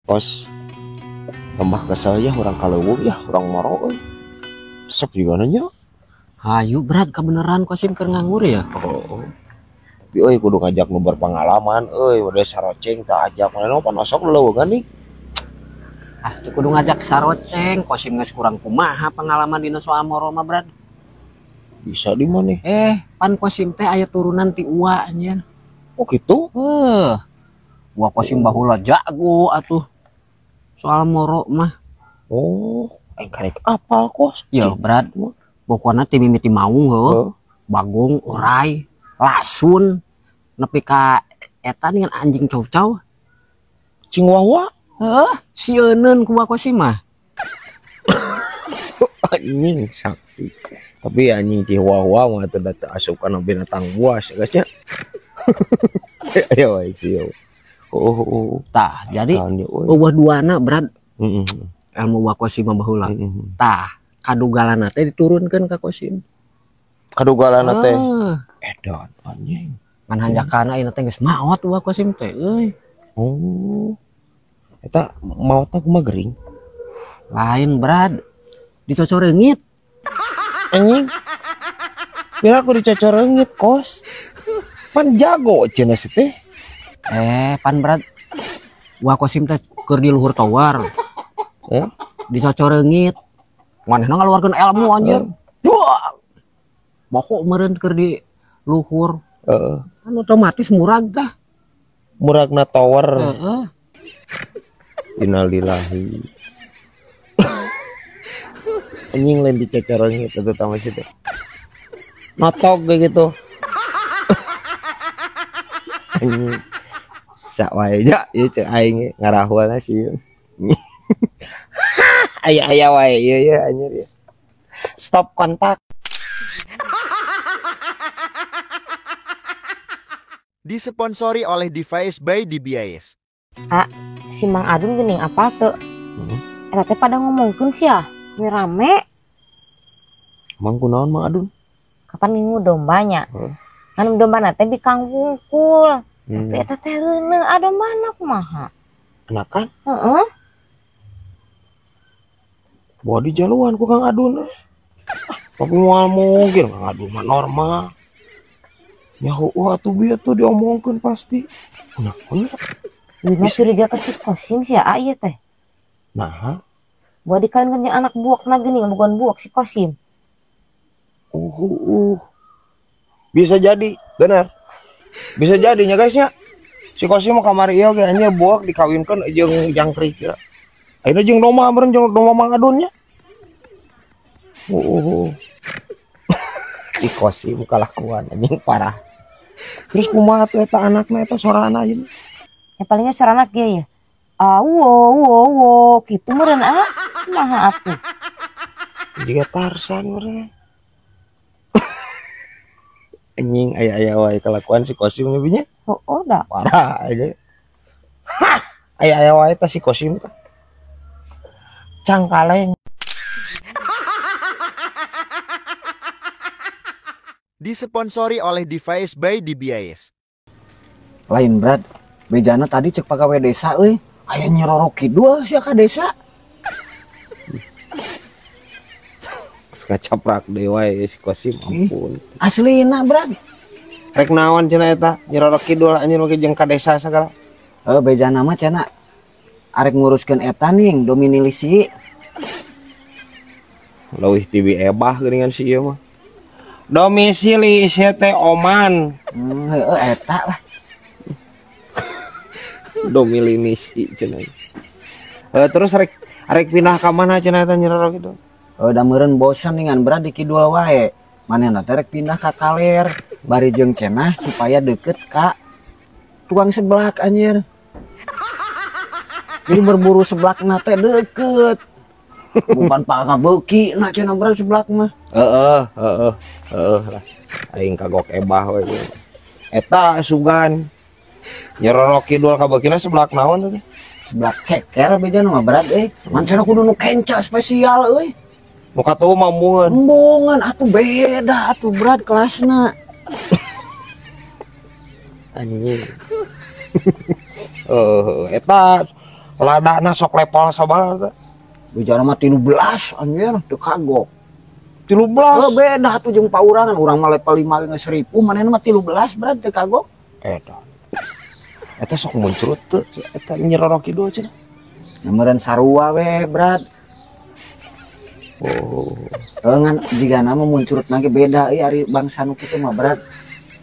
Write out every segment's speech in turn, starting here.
Kos tambah kesel ya orang kaleuweung ya orang moro euy. Resep juga nanya. Hayu berat kebenaran Kosim keur nganggur ya. Oh. Tapi euy kudu ngajak nu berpengalaman euy, udah saroceng tak ajak mana pan osok leuweungan nih. Ah, teu kudu ngajak saroceng, Kosim geus kurang kumaha pengalaman dina soal moro mah berat. Bisa di mana? Pan Kosim teh aya turunan ti uwa anjeun. Oh gitu? Heuh. Uwa Kosim baheula jago atuh. Soal moro mah. Oh, aing karek apal kos. Ya berat. Pokokna ti mimiti maung heuh. Bagong, orai, lasun, nepi ka eta dengan anjing cow-cow. Cingwawa? Heuh, sieuneun ku Kosim mah. Anjing sakti. Tapi anjing Chihuahua mah teu da teu asup kana binatang buas guys nya. Ayo sih. Oh. Tah, jadi eueuh duana berat. Heeh. Ilmu Wa Kosim mah baheula. Tah, kadugalana teh diturunkeun ka Kosim. Kadugalana teh. Edan anjing. Ngan hanjakana ayeuna teh geus maot Wa Kosim teh euy. Oh. Eta maotna kumaha gering? Lain berat. Dicocoreungit. Anjing. Bila aku dicocoreungit kos. Pan jago cenah si teh. Pan berat. Wa Kosim teh keur di luhur tower. Dicocoreungit. Manehna ngaluarkeun ilmu anjir. Wah. Boko meureun keur di luhur. Heeh. Kan otomatis murag tah. Muragna tower. Heeh. Innalillahi. Anjing lain dicocoreungit eta tah situ. Notok kayak gitu. Anjing. Sak wae nya ieu cek aing ngarahuana sieun. Aya-aya wae ieu ya anjir ya. Stop kontak. Disponsori oleh Device by DBIS. Ah, si Mang Adun geuning apa teu? Eta teh pada ngomongkeun sia. Ini rame. Mang kunaon Mang Adun? Kapan ngingu dombanya? Kan dombana teh bikang wungkul. Tapi eta teh reuneuh ah dombana kumaha? Enakan? Heeh. Bawa di jaluan ku Kang Adun. Tapi moal mungkin Kang Adun mah normal. Ya heueuh atuh bieu tuh diomongkeun pasti. Kunaon? Mah curiga ke si Kosim sia ieu teh. Nah, buat dikawinkeun jeung anak buakna geuning bukan buak si Kosim. Bisa jadi, benar. Bisa jadinya guys ya. Si Kosim mah kamari ieu ge anjir buak dikawinkeun jeung jangkrik kira. Ayeuna jeung domba meureun jeung domba Mang Adun nya. Si Kosim kalakuan anjing parah. Terus kumaha tuh eta anakna eta sorana ayeuna? Ya palingnya sorana kieu ya. Awo wo wo kitu meureun ah. Kumaha atuh? Jiga Tarsan meureun. Anjing aya-aya wae kelakuan si Kosim nya. Heeh da. Parah aja. Hah, aya-aya wae tah si Kosim teh. Cangkaleng. Disponsori oleh Device by DBIS. Lain berat. Bejana tadi cek pegawai desa euy, aya Nyi Roro Kidul sia ka desa. Kacaprak deui wae si Kosim ampun. Aslina berat. Rek naon cenah eta Nyi Roro Kidul anjir make jeung ka desa sagala. Heuh bejana mah cenah arek nguruskeun eta ning dominilisi. Leuwih tibi ebah geuningan si ieu mah. Domisili si teh Oman. Heueuh eta lah. Domilinisi cenah. Terus rek pindah ka mana cenah eta Nyi Roro Kidul? Da meureun bosen dengan berat di kidul wae. Manehna teh rek pindah ka kaler bari jeung cenah supaya deket ka tukang seblak anjir. Jadi berburu seblakna teh deket. Bukan pangabeuki na cenah berat seblak mah. Heeh, heeh, heeh lah. Aing kagok ebah we. Eta sugan. Nyi Roro Kidul kabeukina seblak naon teh? Seblak ceker beja mah berat euy. Man cenah kudu nu kenca spesial euy. Nu katuhu mah embungeun. Embungeun atuh beda atuh berat kelasna. Anjing. Eta Ladana sok level sabaraha teh? Bicara mah 13 anjir teu kagok. 13. Oh, beda atuh jeung paurangan urang mah level 5 geus 1000 manehna mah 13 Brad teu kagok. Eta. Eta sok muncrut teu eta Nyi Roro Kidul cenah. Meureun sarua we Brad. Oh. Ngan jigana mah muncrut ge beda euy ari bangsa nu kitu mah Brad.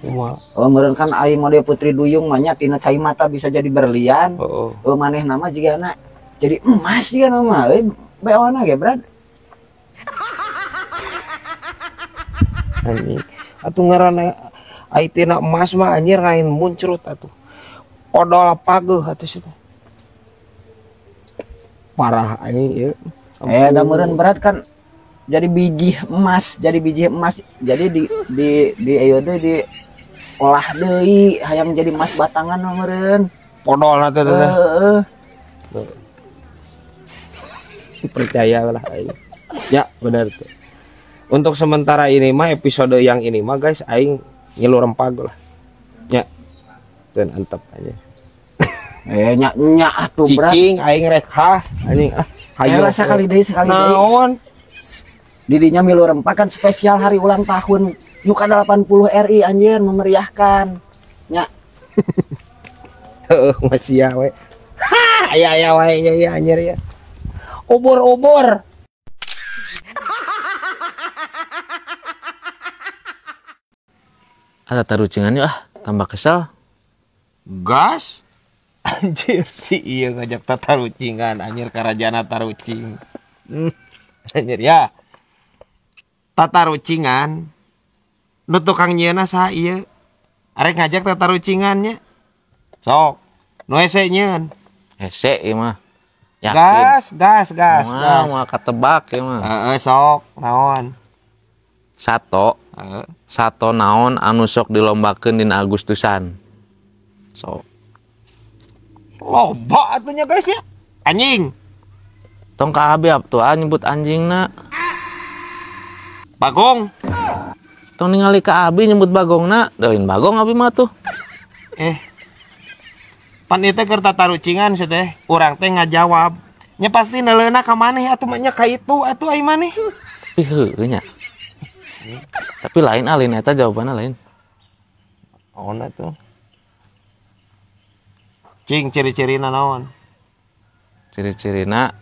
Kumaha? Oh meureun kan aing mode Putri Duyung mah nya tina cai mata bisa jadi berlian. Heeh. Oh manehna mah jigana jadi emas jigana mah euy beona ge Brad. Anjing. Atuh ngaranna ai tina emas mah anjir lain muncrut atuh. Odol pageuh atuh situ. Parah anjing ieu. Da meureun Brad kan jadi biji emas, jadi di ieu deui di olah deui hayang jadi emas batangan mah meureun. Podol teh teh. Heeh. Percaya lah aing. Ya, benar tuh. Untuk sementara ini mah episode yang ini mah guys aing ngilu rempag lah. Ya. Dan antep aja. Nya nya atuh Brad. Cicing aing rek hah anjing ah. Hayo sekali deui sekali deui. Naon? Didinya milu rempag kan spesial hari ulang tahun nu ka 80 RI anjir memeriahkan. Nya. Heeh, masih ya we. Ha, aya aya wae ya ya anjir ya. Obor-obor. Ada tarucingan yuk ah, tambah kesel. Gas. Anjir si iya ngajak tatarucingan anjir karajana tarucing. Anjir ya. Tatarucingan. Nu tukang nyieuna saha ieu? Arek ngajak tatarucingannya. Sok, nu hese nyieun. Hese ieu mah. Yakin. Gas, gas, gas, gas. Moal katebak ieu mah. Heeh, sok, naon? Sato. Sato naon anu sok dilombakeun dina Agustusan. Sok. Lomba atunya guys ya. Anjing. Tong ka abi atuh nyebut anjingna. Bagong. Tong ningali ka abi nyebut bagongna, lain bagong abi mah tuh. Pan ieu teh keur tatarucingan sih teh, urang teh ngajawab. Nya pasti neuleuna ka maneh atuh mah nya ka itu atuh ai maneh. Tapi heueuh nya. Tapi lain alin eta jawabanna lain. Naon atuh? Cing ciri-cirina naon? Ciri-cirina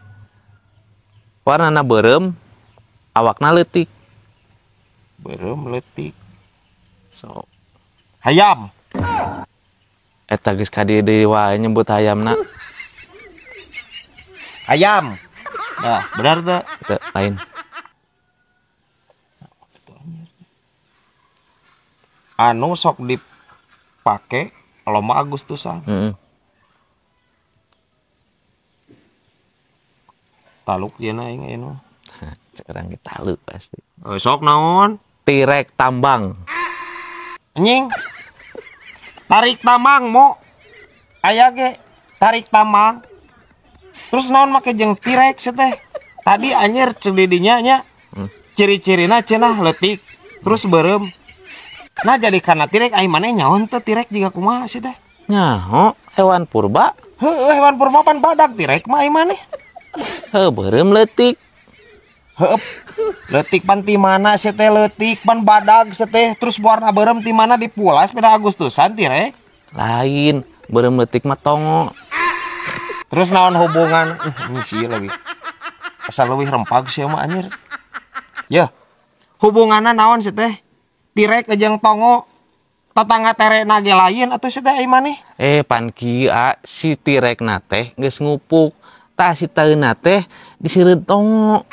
warnana beureum, awakna leutik. Beureum leutik. So. Hayam. Eta geus ka dieu deui wae nyebut hayamna. Ayam. Nah, benar teu? Teu, lain. Anu sok dipake lomba Agustusan. Heeh. Taluk yeuna aing ayeuna mah. Urang ge taluk pasti. Sok naon? Tirek tambang. Anjing. Tarik tambang mo. Aya ge tarik tambang. Terus naon make jeung tirek sih teh? Tadi anjir ceuk di dinya nya. Ciri-cirina cenah leutik, terus beureum. Nah jadi karena tirek ai maneh nyaon teu tirek jiga kumaha sih teh? Nyaho, hewan purba. Heueuh, hewan purba pan badak tirek mah ai maneh. Heuh, beureum leutik. Heueuh. Leutik pan ti mana sih teh leutik pan badag sih teh terus warna beureum ti mana dipulas pada Agustusan tirek. Lain, beureum leutik mah tongo. Terus naon hubungan? Ini sih lebih. Asal leuwih rempag sih mah anjir. Yeuh. Hubunganna naon sih teh? Tirek jeung tongo tetangga terena ge lain atuh sih teh ai maneh? Pan kieu si tirekna teh geus ngupuk. Tah si taeuna teh disireut tongo.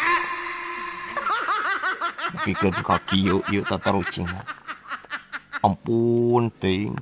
Pikeun ka kieu ieu tatarucingan. Ampun teuing.